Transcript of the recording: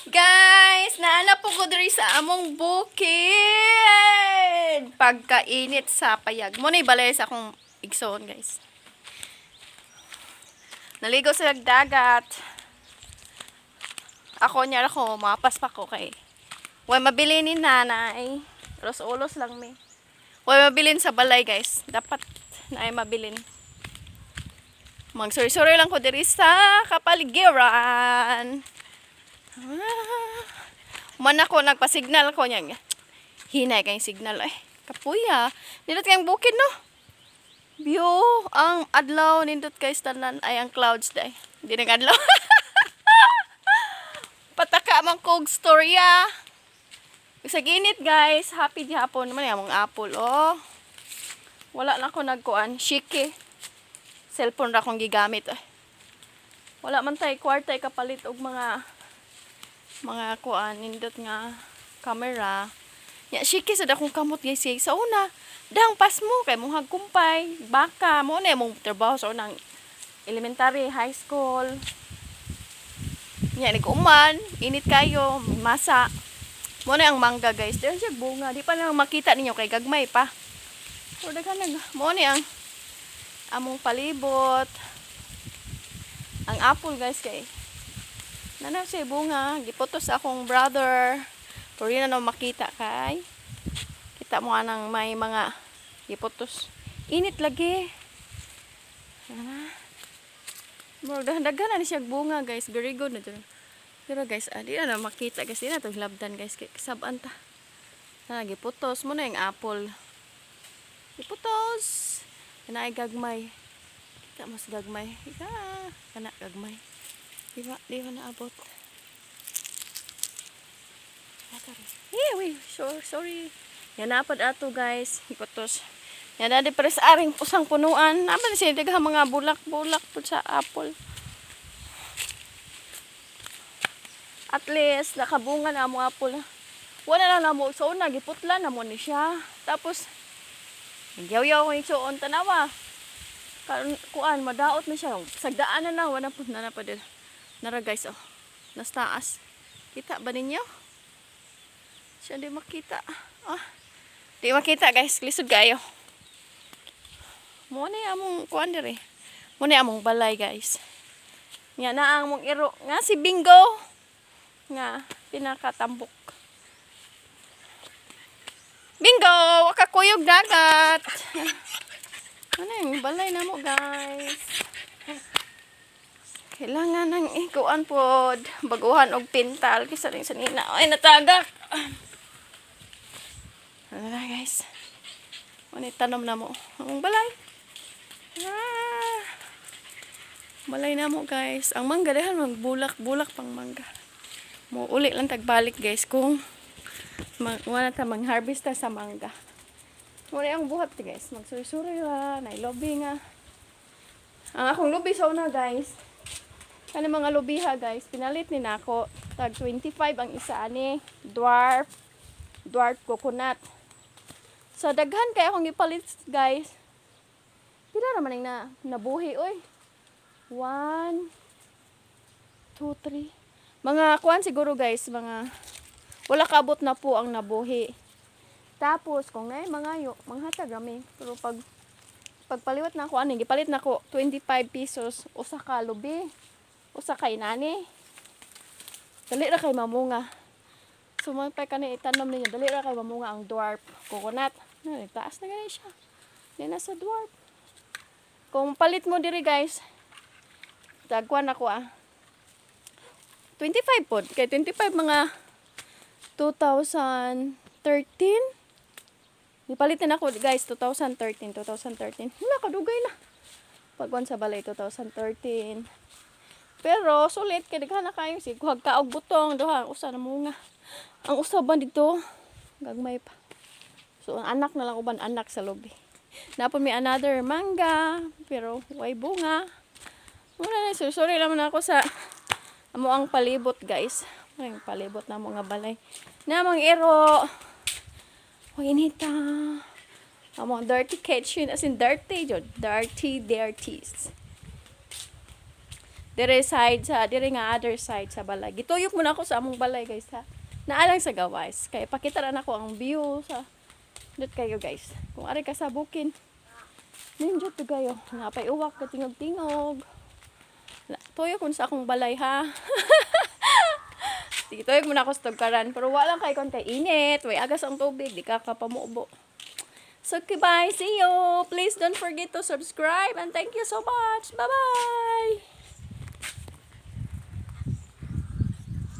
Guys, naa na po ko diri sa among bukid. Pagkainit sa payag. Mao na balay sa akong igsoon, guys. Naligo sa dagat. Ako niya ako, mapas pa ko kay way mabili ni nanay. Ulos-ulos lang mi. Way mabilin sa balay, guys. Dapat na ay mabilin. Magsuri-suri lang ko diri sa kapaligiran. Ah. Man ako nagpa-signal ko niya. Hinay kay signal ay. Kapuya. Nindot kayong bukid, no? View ang adlaw, nindot kay tanan ay ang clouds day. Hindi nang adlaw. Pataka man kog storya. Sa ginit, guys, happy di hapon naman yung apple, oh. Wala na ko nagkuan, shiki. Cellphone ra akong gigamit eh. Wala man tay kwarta kapalit og mga kuan nindot nga camera. Ya shiki sad akong kamot, guys, kay sa una dang pas mo kay mong hagkumpay, baka mo na mong trabaho sa unang elementary, high school. Nya nag-uman, init kayo, masa. Mo na ang mangga, guys. Dahil siya bunga, di pa lang makita ninyo kay gagmay pa. So daghan nag mo ni ang among palibot. Ang apple, guys, kay nana siya bunga, giputos sa akong brother. Pero di na na makita kay kita mo anang may mga giputos. Init lagi. Ah. Murag daghan na ni siya bunga, guys. Very good na dyan. Pero guys, ah, di na na makita, guys. Di na to hilabdan, guys. Kay kasab-an ta. Na giputos mo na yung apple. Giputos. Kana ay gagmay. Kita mas gagmay. Ika, kana gagmay. Di ba naabot? Eh, wait, sorry, sorry. Yan napad ato, guys. Giputos. Yan na di pare sa aring pusang punuan. Naman siya daghang mga bulak-bulak po sa apple. At least nakabunga na among apple. Wala na lang mo sa una giputla na mo ni siya. Tapos nagyaw-yaw ko yung suon tanawa. Karon kuan madaot na siya. Sagdaan na lang, wala po na na pa din. Nara, guys, oh. Nas taas. Kita ba ninyo? Siya di makita. Ah. Di makita, guys, lisod kayo. Mo na among kuan diri. Mo na among balay, guys. Nga na ang among iro nga si Bingo nga pinakatambok. Bingo, wakakuyog dagat. Ano yung balay na mo, guys? Kailangan ng ikuan pod, baguhan og pintal kaysa rin sa nina. Ay, natagak. Ano na, guys? Ano tanom na mo? Ang balay. Ah. Balay na mo, guys. Ang mangga dahil magbulak-bulak pang mangga. Mo uli lang tagbalik, guys, kung wala ta mang-harvest ta sa mangga. Wala ang buhat, guys. Magsuri-suri ra, nay lobi nga. Ang akong lubi sa una, guys. Kani mga lubiha, guys, pinalit ni nako tag 25 ang isa ani, dwarf dwarf coconut. So daghan kay akong gipalit, guys. Pila naman ang na nabuhi oy. 1 2 3. Mga kuan siguro, guys, mga wala kaabot na po ang nabuhi. Tapos kung naay mangayo, manghatag rami. Pero pag pagpaliwat na ako ani, gipalit na ko 25 pesos usa ka lubi. Usa ka inani. Dali ra kay mamunga. So man pa kani itanom ninyo, dali ra kay mamunga ang dwarf coconut. Na taas na gani siya. Di na sa dwarf. Kung palit mo diri, guys, tagkuan ako ah. 25 pod. Kay 25 mga 2013. Gipalit na ako, guys, 2013, 2013. Wala kadugay na. Pagwan sa balay 2013. Pero sulit kay daghan na kayo sig kuhag kaog butong duha usa na munga. Ang usa ba dito gagmay pa. So ang anak na lang uban anak sa lubi. Napon may another mangga pero way bunga. Muna na sorry, sorry lang man ako sa amo ang palibot, guys. Ay, palibot na mo nga balay. Namang iro. Hoy, inita. Amo ang dirty kitchen, as in dirty jud, dirty dirties. Dire side sa dire nga other side sa balay. Gituyok muna ako sa among balay, guys, ha. Naalang sa gawas. Kay pakita ra nako ang view sa dot kayo, guys. Kung ari ka sa bukin. Nindot to kayo. Napay uwak ka tingog-tingog. Tuyok kun sa akong balay, ha. Sige, tuyok muna ako sa tugkaran. Pero wala kay kon kay init. Way agas ang tubig. Di ka kapamubo. So, goodbye. See you. Please don't forget to subscribe. And thank you so much. Bye-bye.